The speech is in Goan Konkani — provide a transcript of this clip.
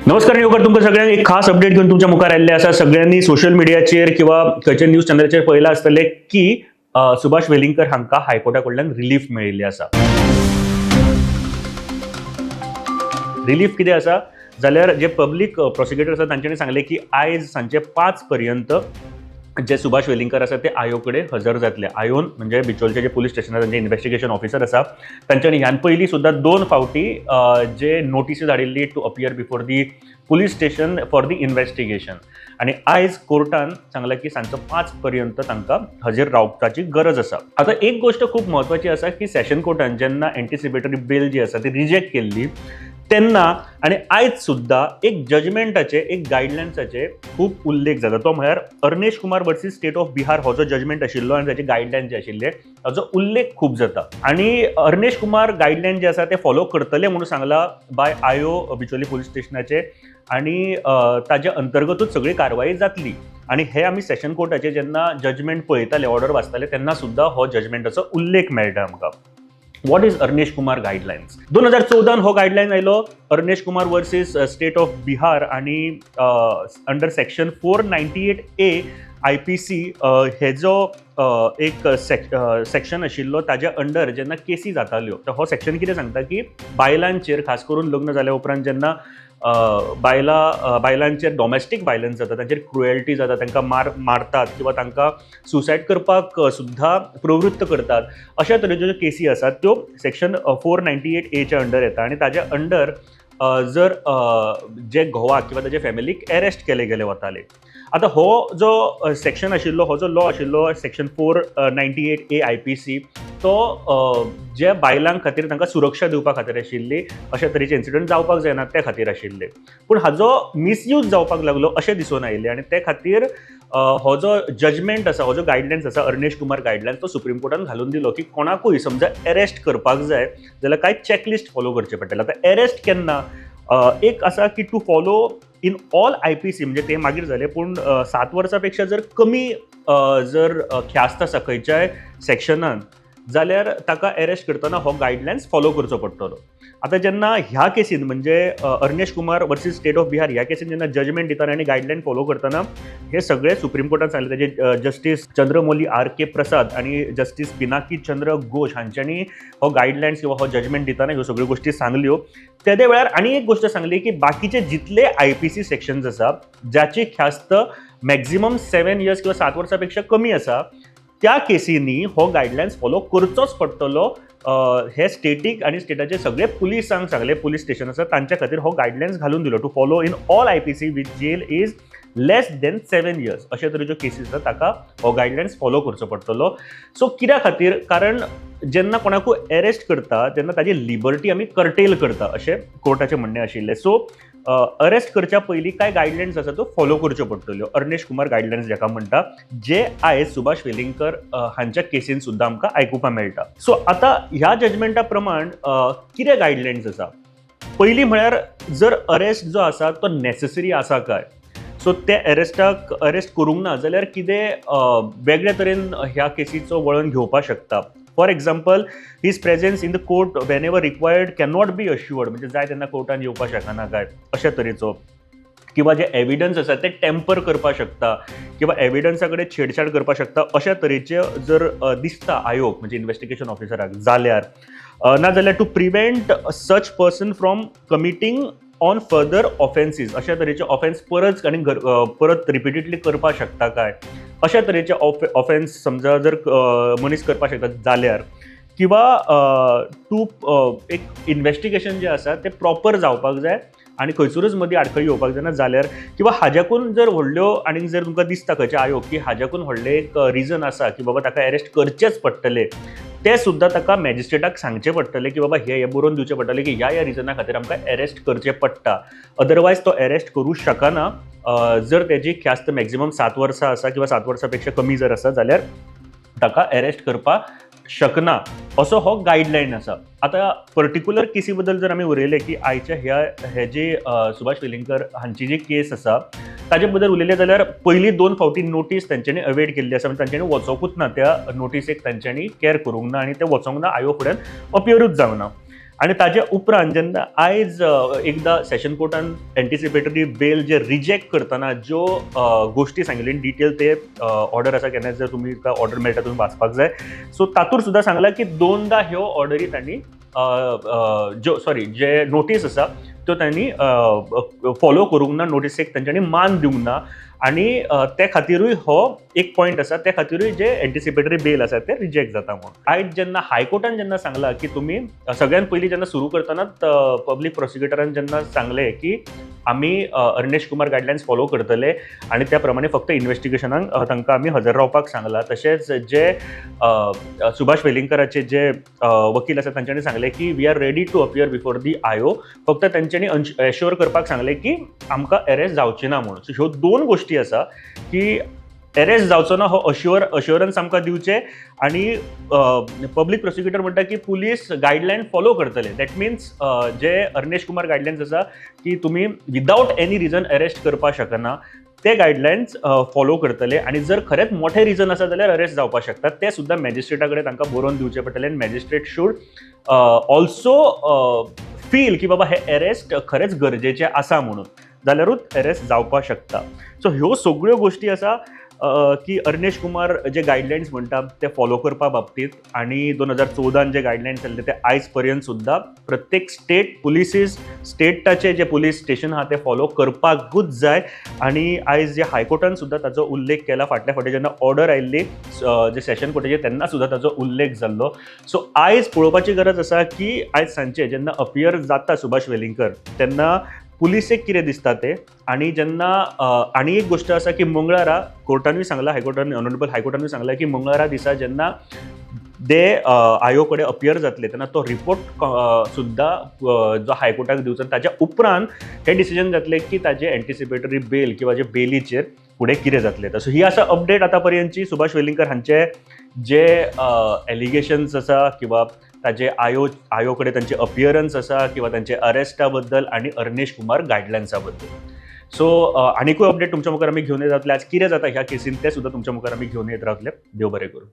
नमस्कार निवकर, तुमकां सगळ्यांक एक खास अपडेट घेवन तुमच्या मुखार आयिल्ले आसा. सगळ्यांनी सोशल मिडियाचेर किंवा खंयच्या न्यूज चॅनलाचेर पळयलां आसतलें की सुभाष वेलिंगकर हांकां हायकोर्टा कडल्यान रिलीफ मेळिल्ली आसा. रिलीफ कितें आसा जाल्यार जे पब्लीक प्रोसिक्युटर आसा तांच्यांनी सांगलें की आयज सांजचे 5 पर्यंत जे सुभाष वेलिंगकर आसा ते आयो कडेन हजर जातले. आयोन म्हणजे बिचोलचे जे पुलीस स्टेशन आसा, तांचे इन्व्हेस्टिगेशन ऑफिसर आसा, तांच्यांनी ह्यान पयलीं सुद्दां 2 फावटी जे नोटीसी धाडिल्ली to appear before the police station for the investigation. आनी आयज कोर्टान सांगलां की सांजचो 5 पर्यंत तांकां हजर रावपाची गरज आसा. आतां एक गोश्ट खूब म्हत्वाची आसा की सेशन कोर्टान जेन्ना एंटिसिपेटरी बेल जी आसा ती रिजेक्ट केल्ली तेन्ना आनी आयज सुद्दां एक जजमेंटाचे, एक गायडलायन्साचे खूब उल्लेख जाता. तो म्हळ्यार Arnesh Kumar versus state of Bihar हो जो जजमेंट आशिल्लो आनी ताचे गायडलायन जे आशिल्ले ताचो उल्लेख खूब जाता. आनी अर्नेश कुमार गायडलायन जे आसा ते फॉलो करतले म्हणून सांगला बाय आयो बिचोली पुलीस स्टेशनाचे आनी ताजे अंतर्गतूच सगळी कारवाई जातली. आनी हे आमी सेशन कोर्टाचे जेन्ना जजमेंट पळयताले, ऑर्डर वाचताले, तेन्ना सुद्दां हो जजमेंटाचो उल्लेख मेळटा आमकां. What is Arnesh Kumar guidelines? 2014 हो गायडलायन आयलो, Arnesh Kumar versus state of Bihar. आनी under section 498A IPC हेजो एक सेक्शन आशिल्लो, ताज्या अंडर जेन्ना केसी जाताल्यो, तर हो सेक्शन कितें सांगता की बायलांचेर, खास करून लग्न जाल्या उपरांत जेन्ना बायलांचेर डॉमेस्टीक वायलन्स जाता, तांचेर क्रुएल्टी जाता, तांकां मारतात किंवा तांकां सुसायड करपाक सुद्दां प्रवृत्त करतात, अशा तरेच्यो ज्यो केसी आसात त्यो सेक्शन 498 एच्या अंडर येता. आनी ताज्या अंडर जर जे घोवाक किंवा ताच्या फॅमिलीक एरेस्ट केले गेले वताले. आतां हो जो सेक्शन आशिल्लो, हो जो लॉ आशिल्लो, सेक्शन 498A IPC, तो जे बायलां खातीर, तांकां सुरक्षा दिवपा खातीर आशिल्ली, अशा तरेचे इन्सिडंट जावपाक जायना ते खातीर आशिल्ले. पूण हाजो मिसयूज जावपाक लागलो अशें दिसून आयिल्लें आनी ते खातीर हो जो जजमेंट आसा, हो जो गायडलायन्स आसा, अर्नेश कुमार गायडलायन्स, तो सुप्रीम कोर्टान घालून दिलो की कोणाकूय समजा एरेस्ट करपाक जाय जाल्यार कांय चॅकलिस्ट फॉलो करचें पडटलें. आतां एरेस्ट केन्ना, एक आसा की to follow in all IPC, म्हणजे ते मागीर जालें, पूण 7 वर्सां पेक्षा जर कमी जर ख्यास्त आसा खंयच्याय सेक्शनान जाल्यार ताका एरेस्ट करतना हो गायडलायन्स फॉलो करचो पडटलो. आतां जेन्ना ह्या केसीन, म्हणजे Arnesh Kumar versus state of Bihar ह्या केसीन जेन्ना जजमेंट दितना आनी गायडलायन फॉलो करतना हे सगळे सुप्रीम कोर्टान सांगलें, ताजे जस्टीस चंद्रमौली आर के प्रसाद आनी जस्टीस पिनाकी चंद्र घोष हांच्यांनी हो गायडलायन्स किंवा हो जजमेंट दितना ह्यो सगळ्यो गोश्टी सांगल्यो. तेदे वेळार आनी एक गोश्ट सांगली की बाकीचे जितले IPC sections आसा ज्याची ख्यास्त मॅक्झिमम 7 इयर्स किंवा 7 वर्सां पेक्षा कमी आसा, त्या केसींनी हो गायडलायन्स फॉलो करचोच पडटलो. हे स्टेटीक आनी स्टेटाचे सगळे पुलिसांक सांगले, पुलीस स्टेशन आसा तांच्या खातीर हो गायडलायन्स घालून दिलो, to follow in all IPC with jail is less than 7 years. अशे तरेच्यो केसीस आसा ताका हो गायडलायन्स फॉलो करचो पडटलो. सो कित्या खातीर? कारण जेन्ना कोणाकूय एरेस्ट करता तेन्ना ताजी लिबर्टी आमी कर्टेल करता अशें कोर्टाचें म्हणणें आशिल्लें. सो अरेस्ट करच्या पयलीं कांय गायडलायन्स आसा त्यो फॉलो करच्यो पडटल्यो, अर्नेश कुमार गायडलायन्स जाका म्हणटा, जे आयज सुभाष वेलिंगकर हांच्या केसीन सुद्दां आमकां आयकुपाक मेळटा. सो आतां ह्या जजमेंटा प्रमाण कितें गायडलायन्स आसा? पयलीं म्हळ्यार जर अरेस्ट जो आसा तो नॅसेसरी आसा काय, सो ते एरेस्टाक अरेस्ट करूंक ना जाल्यार कितें वेगळे तरेन ह्या केसीचो वळण घेवपाक शकता. For example, his presence in the court whenever required cannot be assured, म्हणजे जाय तेन्ना कोर्टान येवपाक शकना काय अशे तरेचो, किंवा जे एविडन्स आसा ते टेम्पर करपाक शकता किंवा एविडन्सा कडेन छेडछाड करपाक शकता अशा तरेचे जर दिसता आयोग म्हणजे इन्व्हेस्टिगेशन ऑफिसराक जाल्यार, ना जाल्यार to prevent such person from committing on further offences, अशा तरेचे ऑफेन्स परत आनी परत रिपिटेडली करपाक शकता काय अशा तरेचे ऑफेन्स समजा जर मनीस करपाक शकता जाल्यार, किंवा टू एक इन्व्हेस्टिगेशन जें आसा तें प्रॉपर जावपाक जाय आनी खंयसरूच मदीं आडखळी येवपाक जायना जाल्यार, किंवा हाज्याकून जर व्हडल्यो आनीक जर तुमकां दिसता खंयचें आयोग की हाज्याकून व्हडलें एक रिजन आसा की बाबा ताका एरेस्ट करचेंच पडटलें, तें सुद्दां ताका मॅजिस्ट्रेटाक सांगचें पडटलें की बाबा हें बरोवन दिवचें पडटलें की ह्या ह्या रिजना खातीर आमकां एरेस्ट करचें पडटा, अदरवायज तो एरेस्ट करूं शकना. जर तेजी ख्यास्त मॅक्झिमम 7 वर्सां आसा किंवा 7 वर्सां पेक्षा कमी जर आसा जाल्यार ताका एरेस्ट करपाक शकना, असो हो गायडलायन आसा. आतां पर्टिक्युलर केसी बद्दल जर आमी उलयले की आयच्या ह्या हे जे सुभाष वेलिंगकर हांची जी केस आसा ताजे बद्दल उलयले जाल्यार पयलीं 2 फावटी नोटीस तांच्यांनी अवेट केल्ली आसा, म्हणजे तांच्यांनी वचोकूच ना, त्या नोटीसेक तांच्यांनी कॅर करूंक ना आनी ते वचोंक ना, आयो फुड्यान अपियरूच जावंक ना. आनी ताजे उपरांत जेन्ना आयज एकदां सेशन कोर्टान एंटिसिपेटरी बेल जे रिजेक्ट करतना ज्यो गोश्टी सांगिल्ली डिटेल ते ऑर्डर आसा, केन्ना जर तुमी ऑर्डर मेळटा तुमी वाचपाक जाय. सो तातूंत सुद्दां सांगलां की दोनदां ह्यो ऑर्डरी तांणी ज्यो सॉरी जे नोटीस आसा त्यो तांणी फॉलो करूंक ना, नोटिसेक तांच्यांनी मान दिवंक ना आनी ते खातिरूय हो एक पॉयंट आसा, ते खातिरूय जे एंटिसिपेटरी बेल आसा ते रिजेक्ट जाता म्हणून. आयज जेन्ना हायकोर्टान जेन्ना सांगलां की तुमी सगळ्यात पयलीं जेन्ना सुरू करतनाच पब्लीक प्रोसिक्युटरान जेन्ना सांगलें की आमी अर्नेश कुमार गायडलायन्स फॉलो करतले आनी त्या प्रमाणे फक्त इन्वेस्टिगेशनाक तांकां आमी हजर रावपाक सांगलां. तशेंच जे सुभाष वेलिंगकराचे जे वकील आसा तांच्यांनी सांगलें की we are ready to appear before the IO, फक्त तांच्यांनी एश्योर करपाक सांगलें की आमकां एरेस्ट जावची ना म्हणून. सो ह्यो दोन गोश्टी आसा की एरेस्ट जावचो ना हो अश्योरन्स आमकां दिवचे आनी पब्लीक प्रोसिक्युटर म्हणटा की पुलीस गायडलायन फॉलो करतले. That means J Arnesh Kumar guidelines आसा की तुमी विदावट एनी रिजन अरेस्ट करपाक शकना, ते गायडलायन्स फॉलो करतले आनी जर खरेंच मोठे रिजन आसा जाल्यार अरेस्ट जावपाक शकता, ते सुद्दां मॅजिस्ट्रेटा कडेन तांकां बरोवन दिवचे पडटले आनी मॅजिस्ट्रेट should also feel की बाबा हे अरेस्ट खरेंच गरजेचे आसा म्हणून, जाल्यारूच अरेस्ट जावपाक शकता. सो ह्यो सगळ्यो गोश्टी आसा की अर्नेश कुमार जे गायडलायन्स म्हणटा ते फॉलो करपा बाबतींत आनी 2014 जे गायडलायन्स आसले ते आयज पर्यंत सुद्दां प्रत्येक स्टेट पुलिसीस स्टेटाचे जे पुलीस स्टेशन आहा ते फॉलो करपाकूच जाय. आनी आयज जे हायकोर्टान सुद्दां ताचो उल्लेख केला, फाटल्या फावटी जेन्ना ऑर्डर आयिल्ली जे सेशन कोर्टाचेर तेन्ना सुद्दां ताचो उल्लेख जाल्लो. सो आयज पळोवपाची गरज आसा की आयज सांजचे जेन्ना अपियर जाता सुभाष वेलिंगकर तेन्ना पुलिसेक कितें दिसता तें. आनी जेन्ना आनी एक गोश्ट आसा की मंगळारा कोर्टानूय सांगलां, हायकोर्टान, ऑनरेबल हायकोर्टानूय सांगलां की मंगळारा दिसा जेन्ना दे आयो कडेन अपियर जातले तेन्ना तो रिपोर्ट सुद्दां जो हायकोर्टाक दिवचो, ताच्या उपरांत हें डिसिजन जातलें की ताजे एंटिसिपेटरी बेल किंवा जे बेलीचेर फुडें कितें जातलें. सो ही आसा अपडेट आतां पर्यंतची सुभाष वेलिंगकर हांचे जे एलिगेशन्स आसा किंवा ताजे आयो कडेन तांचे अपियरन्स आसा किंवा तांचे अरेस्टा बद्दल आनी अर्नेश कुमार गायडलायन्सा बद्दल. सो आनिकूय अपडेट तुमच्या मुखार आमी घेवन येत रावतले. आज कितें जाता ह्या केसीन तें सुद्दां तुमच्या मुखार आमी घेवन येत रावतले. देव बरें करूं.